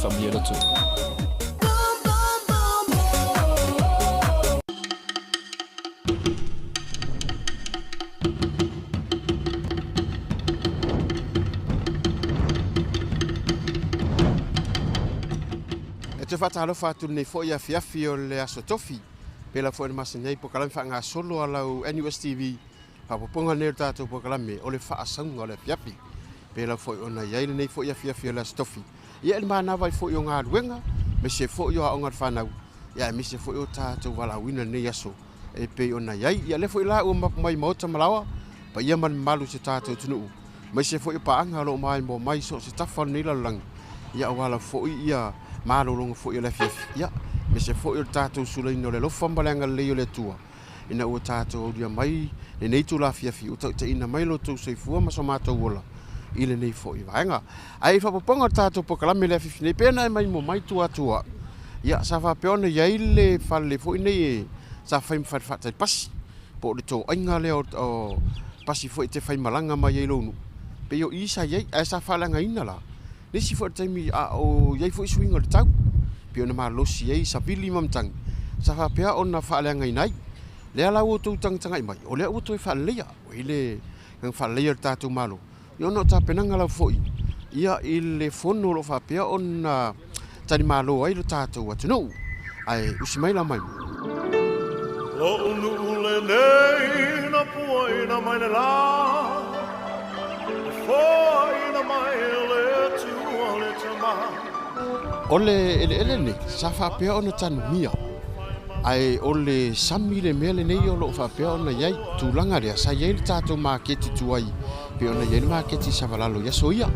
Faamanuia le Atua. E toe faatalofa atu lenei foi afiafi o le Aso Tofi, pela foi na masani ai polokalame faagasolo a lau NUS TV, faaopoopoga lenei o le tatou polokalame o le faasauga o le afiafi. Pela foi ona i ai lenei foi afiafi o le Aso Tofi, ia i le manava ai foi o galuega, aemaise foi o aoga a le fanau, ia aemaise foi o tatou valaauina i lenei aso e pei ona i ai. Ia lea foi la ua mapu mai maota ma laoa, paia ma le mamalu o si o tatou atunuu, aemaise foi o paaga o lo o maimoa mai i so o se tafa o lenei lalolagi, ia aua lava foi ia malologa foi o le afiafi, ia aemaise foi o le tatou sulaina o le alofa ma le agalelei o le Atua, ina ua tatou aulia mai lenei itula afiafi, ua taitaiina mai lo outou soifua ma so matou ola i lenei foi vaega. Ae i faaopoopoga o le tatou polokalame i le afiafi nei, pei ona e maimoa mai tua atu au, ia sa faapea ona i ai le fale foi nei e sa fai ma fale faatali pasi, po o le toaiga lea o pasi foi e te faimalaga mai ai i lou nuu, pei o i sa i ai, ae sa faaleagaina la nisi foi o taimi a o i ai foi suiga o le tau, pei ona malosi ai savili ma matagi, sa faapea ona faaleagaina ai. Lea la ua outou tagatagai mai, o lea ua toe faaleleia, ua i ai le agaga faaleleia o le tatou Malo, ia ona o tapenaga lava foi ia i le fono o lo o faapea ona talimalo ai lo tatou atunuu. Ae usi mai la mai. Lo'u nuu lenei na puaina mai le la, na foaina mai le Atua le Tama. O le eleele lenei sa faapea ona tanumia, ae o le sami le mea lenei o lo o faapea ona i ai. Tulaga lea sa i ai le tatou maketi tuai pei ona i ai le maketi i Savalalo i aso ia.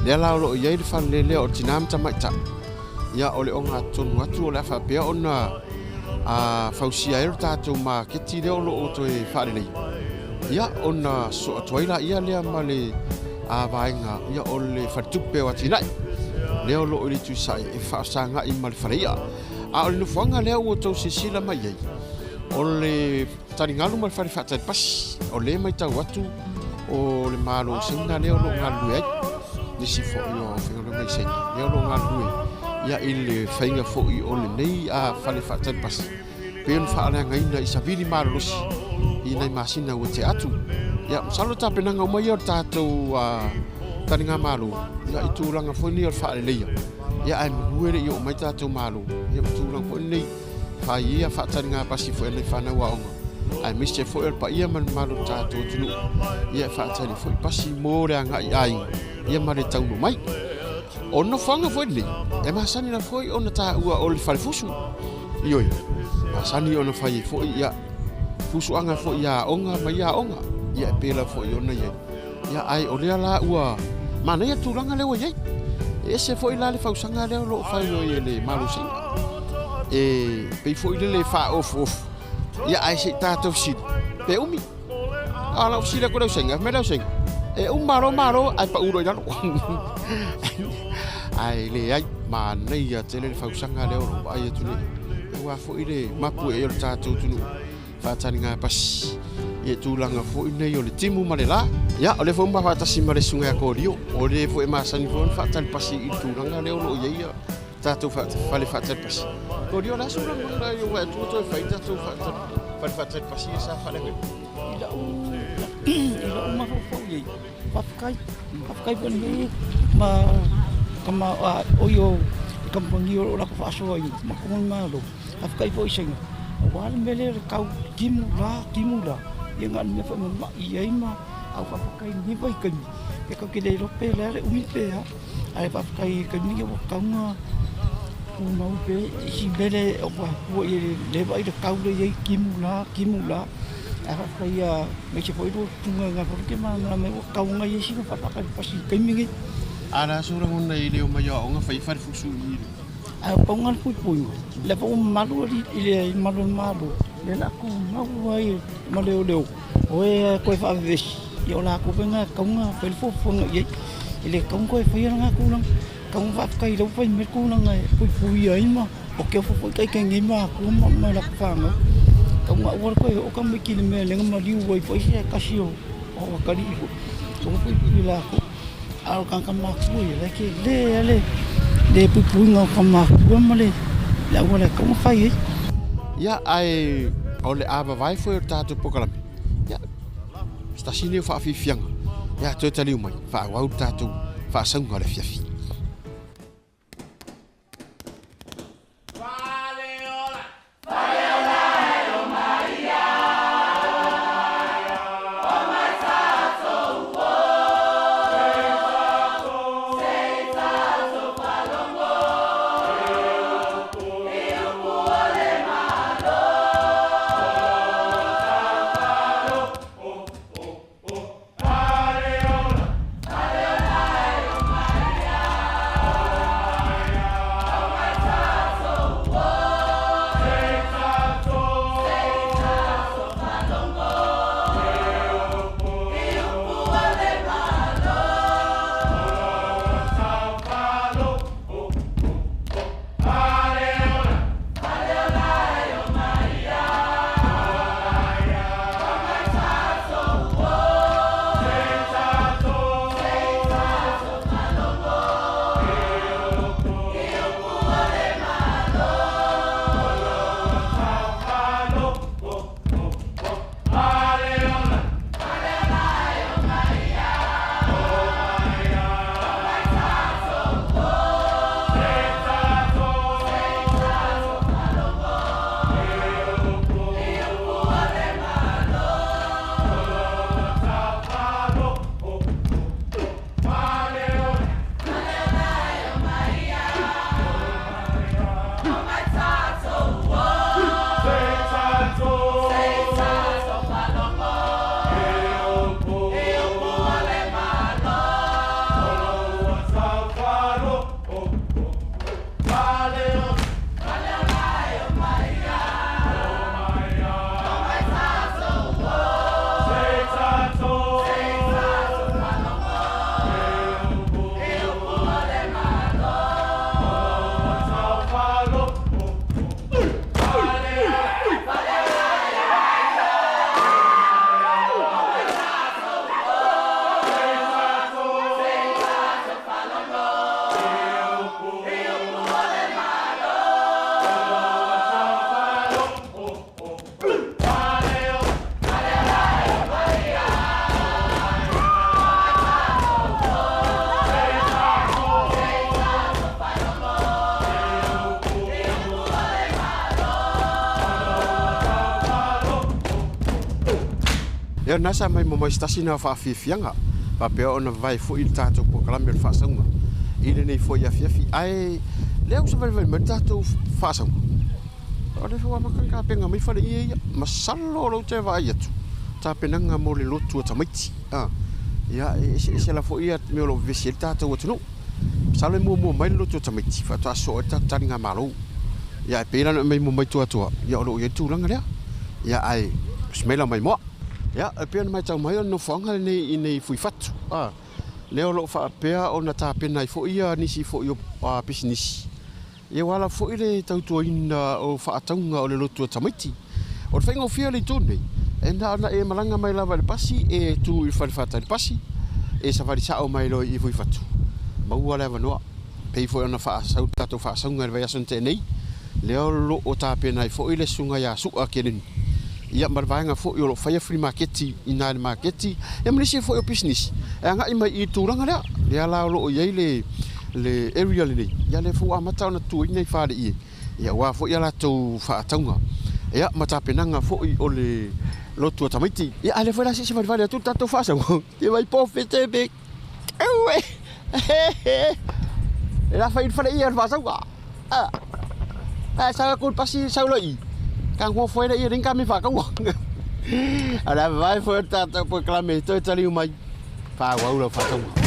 Lea la o lo o i ai le fale lea o le tina ma tamaitai. Ia, o le ogatotonu atu o le a faapea ona fausia ai lo tatou maketi lea o lo o toe faaleleia. Ia, ona sosoo atu ai laia lea ma le vaega ia, o le faletupe o atinae lea o lo o i le itu sae e faafesagai ma le faleia. A o le nofoaga lea ua outou silasila mai ai, o le taligalu ma le fale faatali pasi, o lea e matau atu o le Malo o Saina lea o lo o galulue ai, nisi foi o aufaigaluega i Saina lea o lo o galulue ia i le faiga foi o lenei fale faatali pasi, pei ona faaleagaina i savili malolosi i nai masina ua tea atu. Ia, masalo tapenaga uma ia o le tatou taligamalo ia i tulaga foi nei o le faaleleia, ia ae manu e le i oo mai tatou Malo ia ma tulaga foi nei fai ia faataliga pasi foi a nai fanau aoga, aemaise foi o le paia ma le mamalu o le tatou atunuu ia e faatali foi pasi mo le agai i aiga ia ma le taunuu mai. O le nofoaga foi lenei e masani lava foi ona taua o le falefusu. Ioe, masani ona fai ai foi ia fusuaga foi i aoga ma ia aoga, ia e pei lava foi ona i ai. Ia ae o lea la ua manaia tulaga lea ua i ai. E ese foi la le fausaga lea o lo o fai ai e le Malo Saina. E pei foi lele e faaofuofu, ia ae se i tatou fesili, pe umi. A o lau fesili atu i le ausaina, fai mai le ausaina, e uma malo malo ae pau loa i lalo. Ae leai, manaia tele le fausaga lea o lo o vaai atu nei, aua foi le mapu'e o le tatou atunuu. Faataliga pasi i tulaga foi nei o le timu ma le la. Ia, o lea foi ua faatasi ma le susuga ia Korio, o le foi e masani foi ona faatali pasi i le tulaga lea o lo o i ai ia tatou fale faatali pasi. Korio, o le a se lagona i ou vaai atu ua toe fai tatou fale faatali pasi ia sa faaleagaina? I la'u mafaufau i ai, faafetai, faafetai foi i lenei ma tama oi o le kamupani o lo o latou faasoaina ma totonu o le Malo. Faafetai foi i Saina, aua le mea lea o le tau timu la, timu la, ia na o le mea foi e mamai ai ma au faafetai i lenei vaitaimi, ia tatou te le iloa pe o le a le umi pe a, ae faafetai i le taimi lenei ua tatau ona tumau pea i si mea lea e ua i ai lea e vaai i le tau lea e i ai, timu la, timu la, ae faafetai aemaise foi lou tupuga i Gafolo e malamalama ai ua tatau ona i ai sina faafetai i le taimi lenei. A o le a sou lagona i le omai o aoga fai fale fusu i i le Ae pau lena o le puipuiga, o lea foi ua mamalu alii i le malu o le Malo, lea o le a tumau ai ma leoleo, o e lava e toe faavevesi, ia o latou foi na e tatau ona fai le fuafuaga i ai. E le tatau ona toe faia lena tulaga, e tatau ona faafetai o lea ua fai mai le tulaga e puipuia ai ma o keofa foi taitai nei ma atua ma latou fanau. E tatau ona aua le toe oo tamaiti i le mea lea na maliu ai foi se tasi o atalii foi, e tatau ona puipui latou. A o le tagata matua ia, la e tele lava le le puipuiga o tama matutua ma le auala e tatau ona fai ai. Ia, ae o le a vavae foi o le tatou polokalame, ia, se tasi lenei o faafiafiaga, ia, toe taliu mai, faaauau le tatou faasauga o le afiafi. Ia na sa mai mo mai se tasi na faafiafiaga faapea ona vavae foi le tatou polokalame o le faasauga i lenei foi afiafi. Ae lea ua savalivali mai le tatou faasauga, o le ua amata ona tapena mai faleie ia. Masalo o lou te vaai atu tapenaga mo le lotu a tamaiti. Ia, e eseese la foi ia mea o lo o vevesi ai le tatou atunuu. Masalo e muamua mai le lotu a tamaiti faatoa sosoo ai le tatou taligamalo. Ia, ae pei la ona aumai mai tuatua, ia o lo o i ai le tulaga lea. Ia, ae usi mai la maimoa. Ia, e pei ona matau mai o le nofoaga lenei i nei Fuifatu. Lea o lo o faapea ona tapena ai foi ia nisi foi o pisinisi. Ia ua ala foi le tautuaina o faatauga o le lotu a tamaiti. O le faigofie o le itu lenei, e na ona e malaga mai lava i le pasi, e tu i le fale faatali pasi, e savali sao mai loa i Fuifatu, maua le avanoa. Pei foi ona faasau le tatou faasauga i le vaiaso na tea nei, lea o lo o tapena ai foi le susuga ia Su'a Keleni, ia ma le vaega foi o lo o faia free maketi i ina i le maketi, ia ma nisi foi o pisinisi e agai mai i le tulaga lea. Lea la o lo o i ai le le area lenei, ia lea foi ua amata ona tutuina i faleie, ia aua foi a latou faatauga, ia ma tapenaga foi o le lotu a tamaiti. Ia a lea foi la se i savalivali atu le tatou faasauga, te vai pofe te me aue e la fai i le faleie o le faasauga. A sau atu i le pasi sau loa i i, ka nofo ai lea i le ka me faataua. A o le a vavae foi o le tatou polokalame toe taliu mai, faaauau lau faatauga.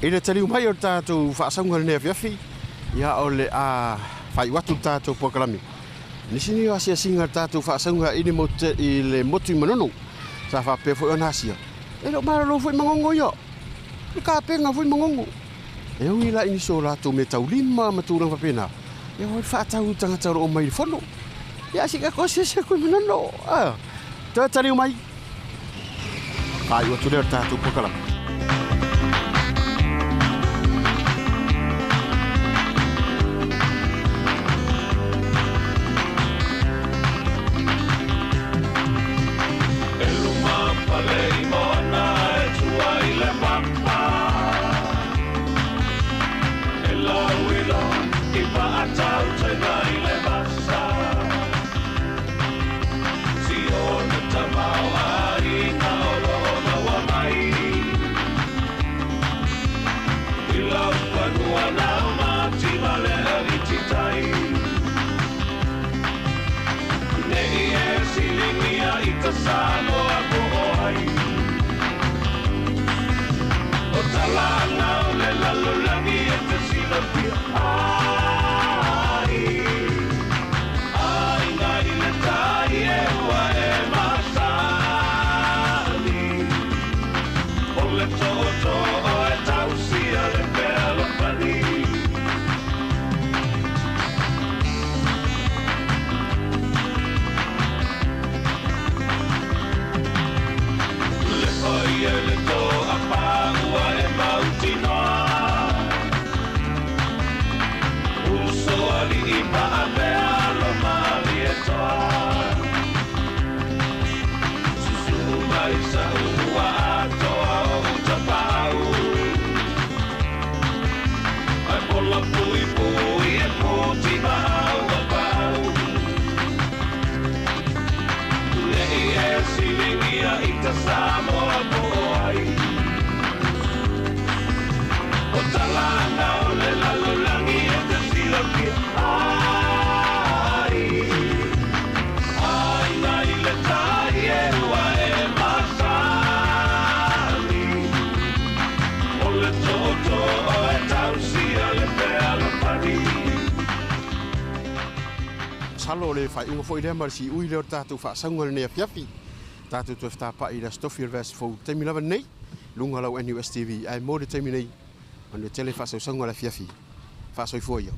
I le taliu mai o le tatou faasauga i lenei afiafi, ia o le a faaiu atu le tatou polokalame. Nisi nei o asiasiga a le tatou faasauga i le motu, i le motu i Manono, sa faapea foi ona asia. E le o malolo foi Magogo ia, le kapega foi Magogo. E ui la i nisi o latou meataulima ma tulaga faapena, ia ua faatau i tagata o lo o mai i le fono. Ia se i tatou asiasi atu i Manono. Ah, toe taliu mai. Faaiu atu lea o le tatou polokalame. Masalo o le faaiuga foi lea ma le siui lea o le tatou faasauga i lenei afiafi. Tatou toe fetapa'i i le Aso Tofi o le vaiaso fou i le taimi lava lenei, luga o lau NUS TV. Ae mo le taimi nei, manuia tele faasausauga o le afiafi. Faasoifua ia.